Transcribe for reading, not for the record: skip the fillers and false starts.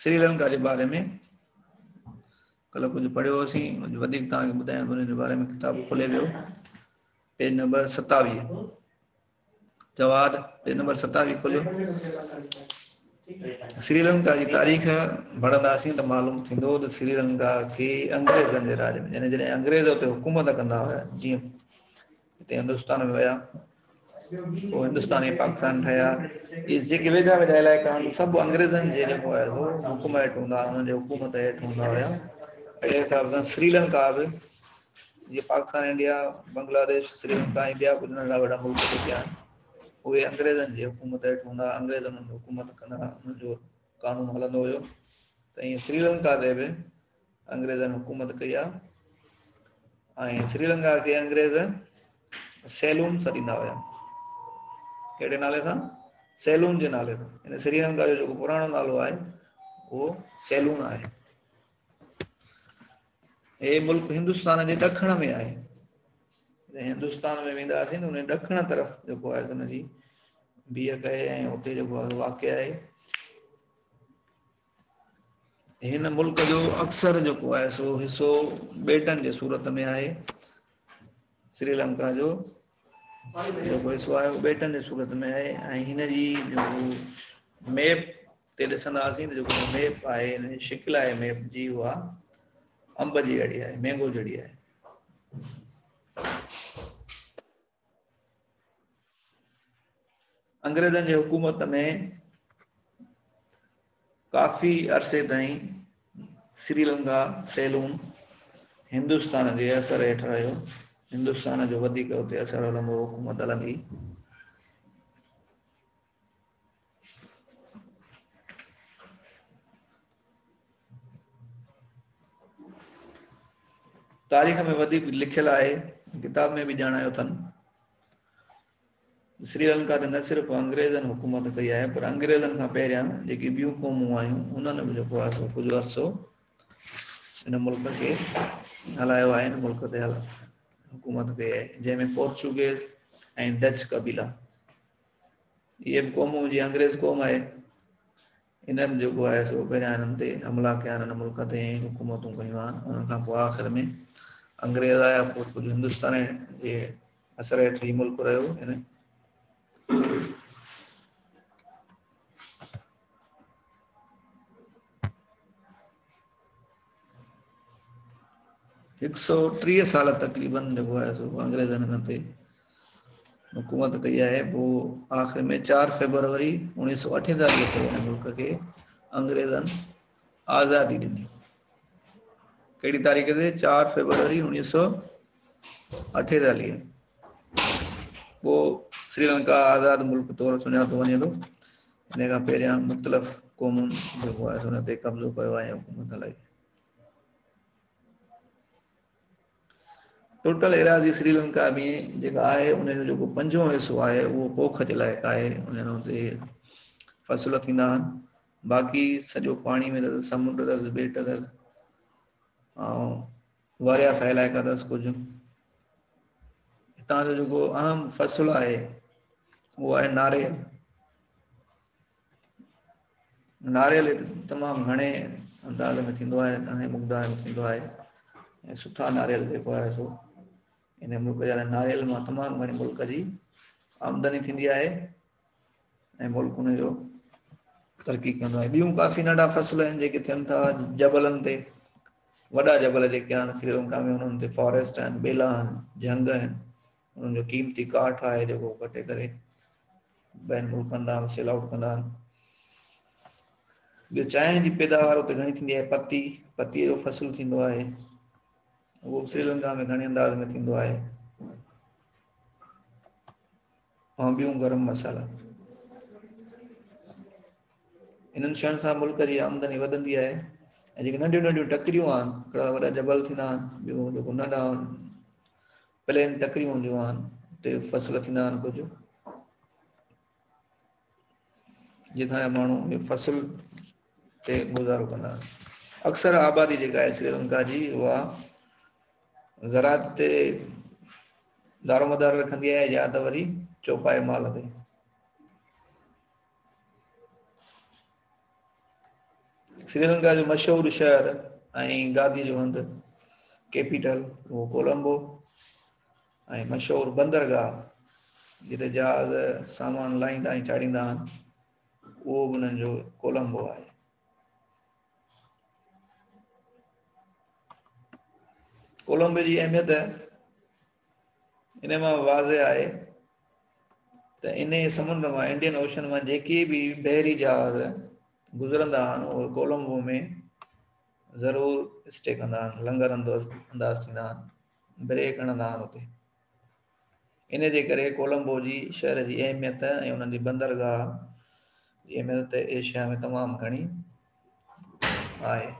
سريلنڪا جي باري ۾ ڪلهه ڪجهه پڙهيو هوسين، اڄ وڌيڪ توهان کي ٻڌايان ٿو ان جي باري ۾ ڪتاب کولي ويو پيج نمبر 27. جواد، پيج نمبر 27 کوليو. سريلنڪا جي تاريخ پڙهنداسين ته معلوم ٿيندو ته سريلنڪا کي انگريزن جي راڄ ۾، يعني جڏهن انگريز اتي حڪومت ڪندا هيا، جيئن هتي هندستان ۾ ويا، پوء هندستان ۽ پاڪستان ٺهيا، اهي جيڪي ويجها ويجها علائقا آهن سڀ انگريزن جي جيڪو آهي سو حڪم هيٺ هوندا هئا، انهن جي حڪومت هيٺ هوندا هيا. اهڙي حساب سان سريلنڪا به، جيئن پاڪستان، انڊيا، بنگلاديش، سريلنڪا ۽ ٻيا ڪجهه ننڍا وڏا ملڪ جيڪي آهن اهي انگريزن جي حڪومت هيٺ هوندا، انگريز انهن جي حڪومت ڪندا، انهن جو قانون هلندو هيو. ته ائين سريلنڪا تي به انگريزن حڪومت ڪئي آهي ۽ سريلنڪا کي انگريز سيلون سڏيندا هيا. ڪهڙي نالي سان؟ سيلون جي نالي سان. يعني سريلنڪا جو جيڪو پراڻو نالو آهي اهو سيلون آهي. هي ملڪ هندستان جي ڏکڻ ۾ آهي. جڏهن هندستان ۾ وينداسين ته ان ڏکڻ طرف جيڪو آهي ان جي بيهڪ آهي ۽ اتي جيڪو آهي واقع آهي. هن ملڪ جو اڪثر جيڪو آهي سو حصو ٻيٽن جي صورت ۾ آهي. سريلنڪا جو جيڪو حصو آهي اهو ٻيٽن جي صورت ۾ آهي ۽ هن جي جيڪو ميپ تي ڏسنداسين ته جيڪو ميپ آهي هن جي شڪل آهي ميپ جي اها انب جي جهڙي آهي، مينگو جهڙي آهي. انگريزن جي حڪومت ۾ ڪافي عرصي تائين سريلنڪا، سيلون، هندستان جي اثر هيٺ رهيو. هندستان جو وڌيڪ اتي اثر هلندو هو، حڪومت هلندي. تاريخ ۾ وڌيڪ لکيل آهي، ڪتاب ۾ به ڄاڻايو اٿن. سريلنڪا تي نه صرف انگريزن حڪومت ڪئي آهي پر انگريزن کان پهريان جيڪي ٻيون قومون آيون انهن به جيڪو آهي سو ڪجهه عرصو هن ملڪ کي هلايو آهي، هن ملڪ تي حڪومت ڪئي آهي، جنهن ۾ پورچوگيز ۽ ڊچ قبيلا، اهي به قومون جيئن انگريز قوم آهي انهن به جيڪو آهي سو پهريان هنن تي حملا ڪيا آهن، هن ملڪ تي ۽ حڪومتون ڪيون آهن. انهن کان پوء آخر ۾ انگريز آيا، پوء ڪجهه هندستان جي اثر هيٺ هي ملڪ رهيو. هن 130 سال تقريبن جيڪو آهي سو انگريزن هن تي حڪومت ڪئي آهي. پوء آخر ۾ 4 فيبروري 1948 تي هن ملڪ کي انگريزن آزادي ڏني. ڪهڙي تاريخ تي؟ 4 فيبروري 1948. پوء سريلنڪا آزاد ملڪ طور سڃاتو وڃي ٿو. ان کان پهريان مختلف قومن جيڪو آهي ان تي قبضو ڪيو آهي، حڪومت هلائي. ٽوٽل ايراضي سريلنڪا ۾ جيڪا آهي ان جو جيڪو پنجون حصو آهي اهو پوک جي لائق آهي، ان اتي فصل ٿيندا آهن. باقي سڄو پاڻي ۾ اٿس، سمنڊ اٿس، ٻيٽ اٿس ۽ وارياسا علائقا اٿس ڪجهه. هتان جو جيڪو اهم فصل آهي اهو آهي ناريل. ناريل هتي تمام گهڻي انداز ۾ ٿيندو آهي، گهڻي مقدار ۾ ٿيندو آهي ۽ سٺا ناريل جيڪو آهي سو ان ملڪ جا ناريل مان تمام گهڻي ملڪ جي آمدني ٿيندي آهي ۽ ملڪ ان جو ترقي ڪندو آهي. ٻيون ڪافي ننڍا فصل آهن جيڪي ٿين ٿا جبلن تي، وڏا جبل جيڪي آهن سريلنڪا ۾ انهن تي فاريسٽ آهن، ٻيلا آهن، جهنگ آهن، انهن جو قيمتي ڪاٺ آهي جيڪو ڪٽي ڪري ٻين ملڪن ڏانهن سيل آئوٽ ڪندا آهن. ٻيو چانهه جي پيداوار اتي گهڻي ٿيندي آهي، پتي، پتيء جو فصل ٿيندو آهي، اهو به سريلنڪا ۾ گهڻي انداز ۾ ٿيندو آهي ۽ ٻيون گرم مصالحا. انهن شين سان ملڪ جي آمدني وڌندي آهي ۽ جيڪي ننڍيون ننڍيون ٽڪريون آهن، هڪڙا وڏا جبل ٿيندا آهن، ٻيون جيڪو ننڍا پلين ٽڪريون هونديون آهن، اتي فصل ٿيندا آهن ڪجهه، جتان جا ماڻهو اهي فصل تي گذارو ڪندا آهن. اڪثر آبادي جيڪا آهي سريلنڪا جي اها زراعت تي دارومدار رکندي آهي يا ته وري چوپائي مال تي. سريلنڪا جو مشهور شهر ۽ گادي جو هنڌ ڪيپيٽل اهو ڪولمبو ۽ مشهور بندرگاهه جتي جهاز سامان لاهيندا ۽ چاڙهيندا آهن اهو به انهن جو ڪولمبو آهي. ڪولمبو جي اهميت ان مان واضح آهي ته انهي سمنڊ مان انڊين اوشن مان جيڪي به بحري جهاز گذرندا آهن اهي ڪولمبو ۾ ضرور اسٽي ڪندا آهن، لنگر انداز ٿيندا آهن، بريڪ هڻندا آهن اتي. ان جي ڪري ڪولمبو جي شهر جي اهميت ۽ انهن جي بندرگاهه جي اهميت ايشيا ۾ تمام گهڻي آهي.